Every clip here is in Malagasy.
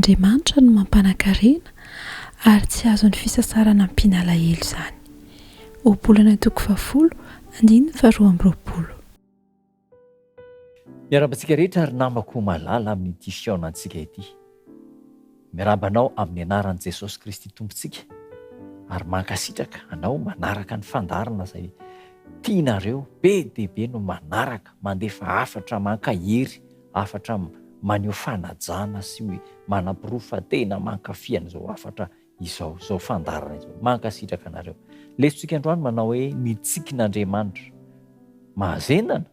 fitahian'Andriamanitra no mampanan-karena, ary tsy azon'ny fisasarana ampiana alahelo izany. Ohabolana toko fahafolo, andininy faharoa amby roapolo. Miarahaba antsika rehetra ry namako malala amin'ity fihaonantsika ity. Miarahaba anao amin'ny anaran'i Jesosy Kristy Tompontsika ary mankasitraka anao manaraka ny fandaharana izay tianareo. Be dia be no manaraka, mandefa hafatra mankahery, hafatra maneho fanajana sy manaporofo fa tena mankafy an'izao hafatra izao, izao fandaharana izao. Mankasitraka anareo. Lesontsika androany manao hoe ny tsikin'Andriamanitra. Mahazendana?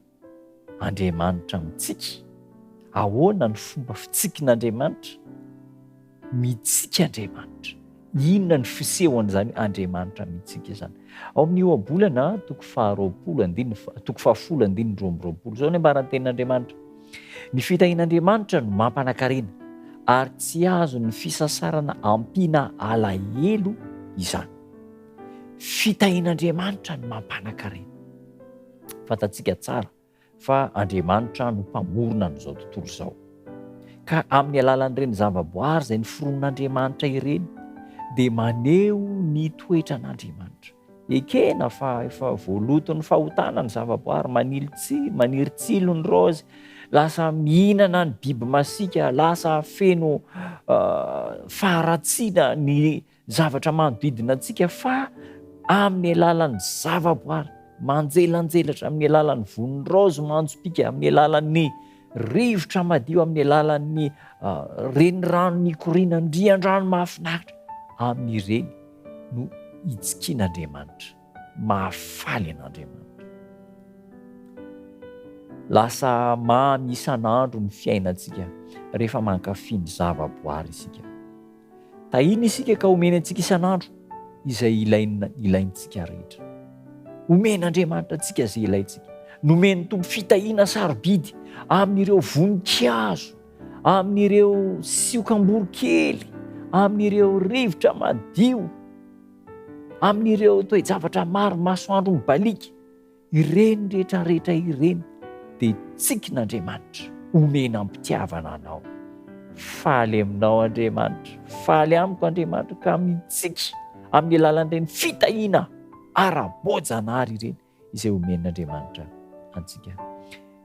Andriamanitra mitsiky? Ahoana ny fomba fitsikin'Andriamanitra? Mitsiky Andriamanitra. Inona ny fisehon'izany Andriamanitra mitsiky izany? Ao amin'ny Ohabolana toko faharoapolo andininy toko fahafolo andininy 22. Izao ny ambaran'ny tenin'Andriamanitra. Ny fitahian'Andriamanitra no mampanan-karena, ary tsy azon'ny fisasarana ampiana alahelo izany. Fitahian'Andriamanitra no mampanan-karena. Fantatsika tsara fa Andriamanitra no mpamorona an'izao tontolo izao. Ka amin'ny alalan'ireny zavaboary izay noforonin'Andriamanitra ireny dia maneho ny toetran'Andriamanitra. Ekena fa efa voaloton'ny fahotana ny zavaboary, manilitsy, maniry tsilo ny raozy, lasa mihinana ny biby masiaka, lasa feno faharatsiana ny zavatra manodidina antsika fa amin'ny alalan'ny zavaboary manjelanjelatra, amin'ny alalan'ny vonin'ny raozy manjopiaka, amin'ny alalan'ny rivotra madio, amin'ny alalan'ny renirano mikoriana, ny rian-drano mahafinaritra, amin'ireny no itsikian'Andriamanitra, mahafaly an'Andriamanitra. Lasa mamy isan'andro ny fiainantsika rehefa mankafy ny zavaboary isika. Tahiny isika ka omeny antsika isan'andro izay ilaina ilaintsika rehetra. Omen'Andriamanitra antsika izay ilaintsika. Nomen'ny Tompo fitahiana sarobidy amin'ireo voninkazo, amin'ireo siokam-boronkely, amin'ireo rivotra madio, amin'ireo toe-javatra maro masoandro mibaliaka. Ireny rehetra rehetra ireny dia tsikin'Andriamanitra omena am-pitiavana anao. Faly aminao Andriamanitra, faly amiko Andriamanitra ka mitsiky amin'ny alalan'ireny fitahiana ara-boajanahary ireny izay omen'Andriamanitra antsika.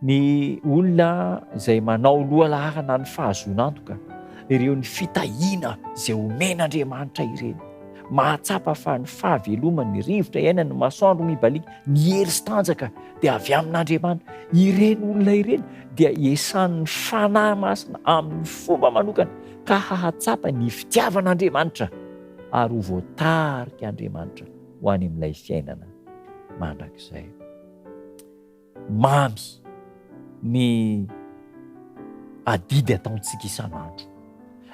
Ny olona izay manao lohalaharana ny fahazoana antoka ireo ny fitahiana izay omen'Andriamanitra ireny, mahatsapa fa ny fahavelomany, ny rivotra iainany, ny masoandro mibaliaka, ny hery sy tanjaka dia avy amin'Andriamanitra. Ireny olona ireny dia esan'ny Fanahy Masina amin'ny fomba manokana ka hahatsapa ny fitiavan'Andriamanitra ary ho voatarika Andriamanitra ho any amin'ilay fiainana mandrakizay. Mamy ny adidy ataontsika isan'andro.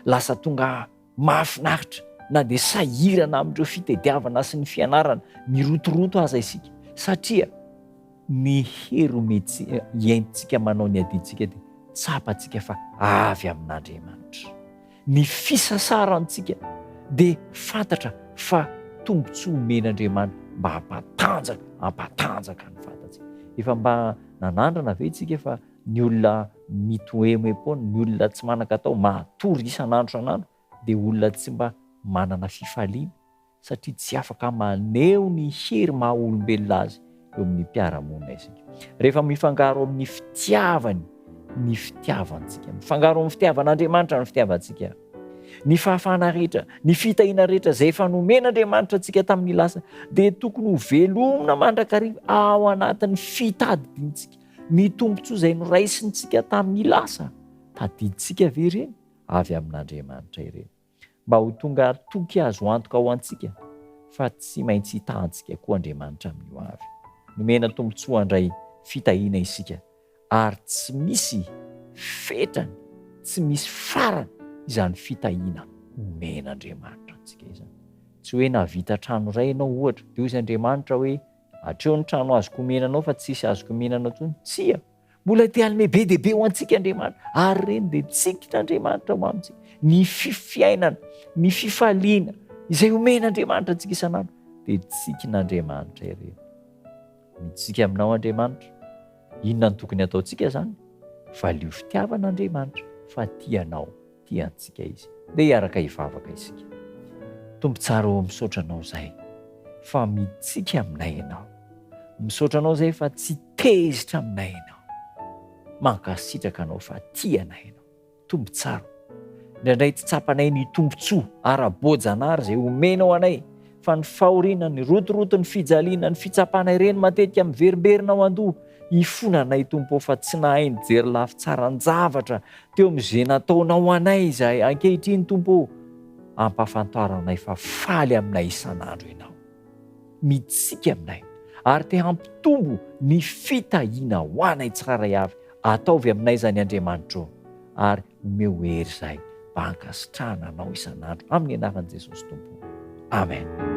Lasa tonga mahafinaritra na dia sahirana amin'ireo fitediavana sy ny fianarana mirotoroto aza isika, satria ny hery omentsika, entintsika manao ny adidintsika dia tsapantsika fa avy amin'Andriamanitra. Ny fisasarantsika dia fantatra fa tombontsoa omen'Andriamanitra mba hampatanjaka, hampatanjaka ny vatantsika. Efa mba nanandrana ve isika fa ny olona mitoemoem-poana, ny olona tsy manan-katao, matory isan'andro isan'andro dia olona tsy mba manana fifaliana? satria tsy afaka maneho ny hery maha olombelona azy eo amin'ny mpiara-monina isika. Rehefa mifangaro amin'ny fitiavany ny fitiavantsika, mifangaro amin'ny fitiavan'Andriamanitra ny fitiavantsika, ny fahafahana rehetra, ny fitahiana rehetra izay efa nomen'Andriamanitra antsika tamin'ny lasa dia tokony ho velomina mandrakariva ao anatin'ny fitadidintsika ny tombontsoa izay noraisintsika tamin'ny lasa. Tadidintsika ve ireny? Avy amin'Andriamanitra ireny. mba ho tonga toky azo antoka ho antsika fa tsy maintsy hitahantsika koa Andriamanitra amin'ny ho avy. Nomena tombontsoa handray fitahiana isika ary tsy misy fetrany, tsy misy farany izany fitahiana omen'Andriamanitra antsika izany. Tsy hoe nahavita trano iray ianao ohatra, dia hoy izy Andriamanitra hoe hatreo ny trano azoko omena anao fa tsisy azoko omena anao intsony. Tsia! Mbola te hanome be dia be ho antsika Andriamanitra, ary ireny dia tsikin'Andriamanitra ho amintsika. Ny fiainana, ny fifaliana izay omen'Andriamanitra antsika isan'andro dia tsikin'Andriamanitra ireny. Mitsiky aminao Andriamanitra. Inona no tokony hataontsika izany? Valio fitiavana Andriamanitra fa tia anao, tia antsika Izy. Ndeha hiaraka hivavaka isika. Tompo tsara ô, misaotra Anao izahay fa mitsiky aminay Ianao. Misaotra Anao izahay fa tsy tezitra aminay Ianao. Mankasitraka Anao fa tia anay Ianao. Tompo tsara ô, indraindray tsy tsapanay ny tombontsoa ara-boajanahary izay omenao anay, fa ny fahoriana, ny rotoroto, ny fijaliana, ny fitsapana ireny matetika miverimberina ao an-doha. Hifona anay Tompo ô fa tsy nahay nijery lafy tsaran-javatra teo amin'izay nataonao anay izahay. Ankehitriny Tompo ô, ampahafantaro anay fa faly aminay isan'andro Ianao. Mitsiky aminay ary te hampitombo ny fitahiana ho anay tsirairay avy. Ataovy aminay izany Andriamanitra ô, ary omeo hery izahay mba hankasitrahana Anao isan'andro. Amin'ny anaran'i Jesosy Tompo. Amen.